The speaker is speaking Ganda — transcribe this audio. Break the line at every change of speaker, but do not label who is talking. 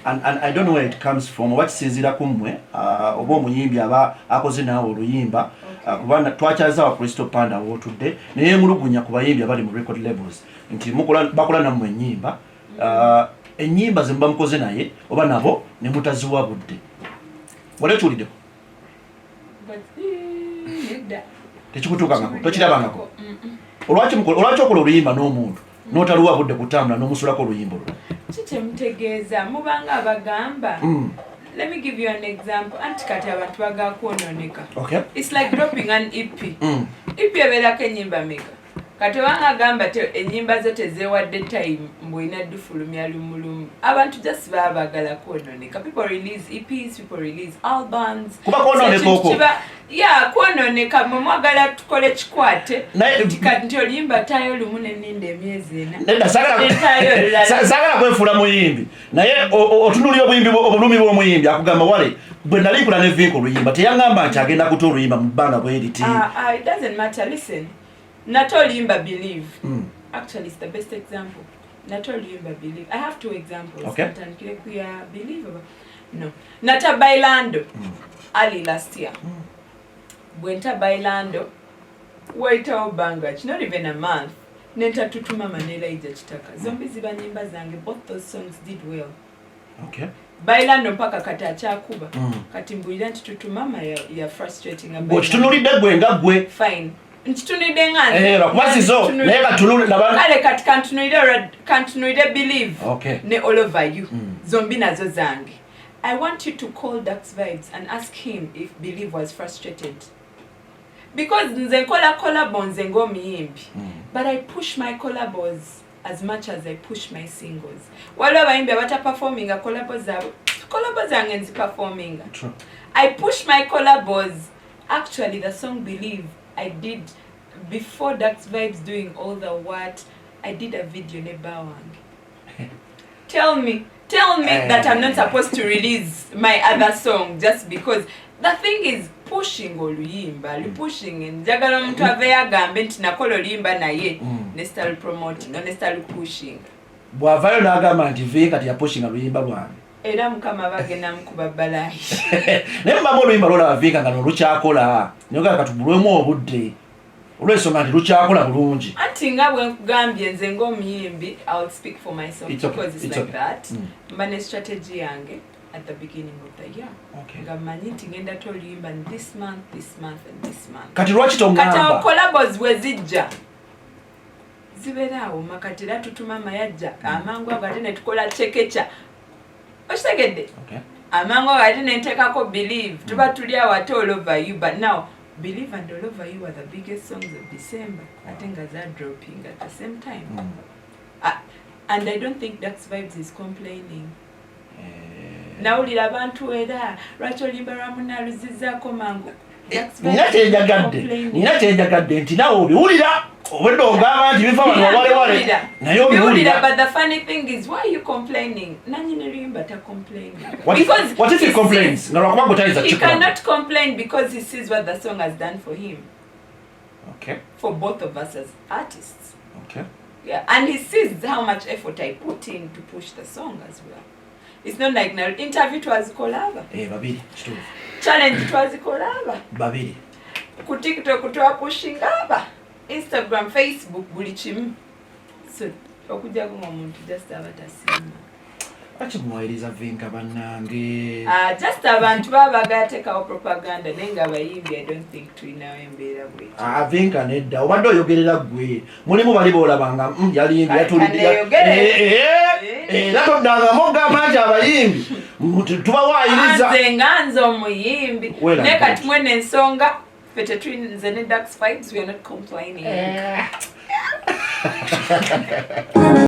And I don't know where it comes from, oba kisinziira ku mmwe, oba omuyimbi aba akoze naawe oluyimba. Kuba twakyaza wa Crystal Panda wootudde naye mulugunya ku bayimbi abali mu record labels nti bakola nammwe ennyimba, ennyimba ze muba mukoze naye oba nabo ne mutaziwa budde. Wali okiwuliddeko?
But, nedda.
Tekikutuukangako? Tokirabangako? Olwaki okola oluyimba n'omuntu n'otaluwa budde kutambula n'omusulako oluyimba olwo?
Kikyemutegeeza mubanga abagamba. Let me give you an example. Anti kati abantu bagala kwonooneka. It's like dropping an EP. EP ebeerako ennyimba meka? Kati obanga agamba te ennyimba zo tezeewadde time, mbw'olina dufulumya lumulumu, abantu just baba baagala kwonooneka. People release EPs, people release albums.
Kuba kwonooneka
So,
okwo.
Ya, kwonooneka. Mwe mwagala tukole kikwate
Naye
nti kati nti oluyimba tayo lumu neninda emyezi 4.
Nedda,
Netayo olulala.
Saagala kwefuula muyimbi, naye otunuulira obulumi bw'omuyimbi akugamba, "Wale bwe nali nkola ne Vinka oluyimba, teyaŋŋamba nti agenda kuta oluyimba mu bbanga bwe riti."
Ah, ah, it doesn't matter. Listen, nate oluyimba Believe. Actually, it's the best example. Nate oluyimba Believe, I have two examples. Ntandikire ku ya Believe oba no, nata Bailando early last year. Bwe nta Bailando, waitawo bbanga ki, not even a month, nenta Tutumama ne Elijah Kitaka. Zombi ziba nyimba zange. Both those songs did well. Bailando mpaka kati akyakuba. Kati mbulira nti Tutumama ya frustrating a
Bw'okitunulidde gwe nga gwe.
Fine, nkitunulidde nga nze.
Eh, lwakuba zizo, naye
Kale kati kantunulire Believe ne All Over You. Zombi nazo zange. I want you to call Dax Vibes and ask him if Believe was frustrated, because nze nkola collabo nze ng'omuyimbi, but I push my collabos as much as I push my singles. Waliwo abayimbi abataperforminga collabo zaabwe. Collabo zange nziperforminga.
True.
I push my collabos. Actually, the song Believe, I did before Dax Vibes doing all the what. I did a video ne bba wange. Tell me that I'm not supposed to release my other song just because. The thing is pushing oluyimba, lupushing. Njagala omuntu aveyo agambe nti nakola oluyimba naye ne start promoting ne start pushing.
Bw'avaayo n'agamba nti Vinka teyapushinga luyimba lwange?
Era Mukama bagenda mukuba balayi.
Naye mubamu oluyimba lwolaba Vinka nga nolukyakola, naye ogamba katubulwemu obudde olw'ensonga nti lukyakola bulungi.
Anti nga bwe nkugambye, nze ng'omuyimbi, I'll speak for myself
It's okay,
because it's
it's
like
okay.
that. Mba ne strategy yange at the beginning of the year nga mmanyi nti ngenda ta oluyimba this month, this month and this month.
Kati lwaki
Kati awo
toŋŋamba?
Collabos bwe zijja zibeera awo makati. Era Tutumama yajja amangu ago, ate ne tukola chekecha, okitegedde?
Okay.
Amangu ago ate nenteekako Believe. Tuba tuli awo ate All Over You. But now Believe and All Over You are the biggest songs of December, ate nga za dropping at the same time. And I don't think Dax Vibes is complaining. Nawulira abantu era lwaki oluyimba lwa munaaluzizaako mangu. Dax Vibes
Nina
is
kyenjagadde.
complaining.
Nina kyenjagadde nti nawe obiwulira, obwedde ogamba nti bifa wano wawalewale, naye
Biwulira,
obiwulira.
but the funny thing is, why are you complaining? Nanyini luyimba ta complaining.
What if he
He
complains nga lwakuba gwe tayinza
He
kukikola?
cannot complain because he sees what the song has done for him, for both of us as artists. Yeah, and he sees how much effort I put in to push the song as well. It's not like now interview twazikolaba.
Eh, babiri, kituufu.
Challenge twazikolaba.
Babiri.
Ku TikTok twapushinga aba. Instagram, Facebook, buli kimu. So okujjako ng'omuntu just aba tasiima.
Lwaki muwayiriza Vinka, bannange?
Ah, just abantu baba bagala teekawo propaganda, naye nga abayimbi, I don't think tulinawo embeera bwetyo.
Ah, Vinka nedda, obadde oyogerera ggwe. Mulimu bali boolabanga yalimbye,
Kale,
yatulidde.
kaneeyogere.
Eh, eh, era toddangamu ogamba nti abayimbi tubawaayiriza.
Nze nga nze omuyimbi,
Well
naye
and
kati
good.
mwene ensonga ffe tetuli, nze ne Dax Vibes, we are not complaining.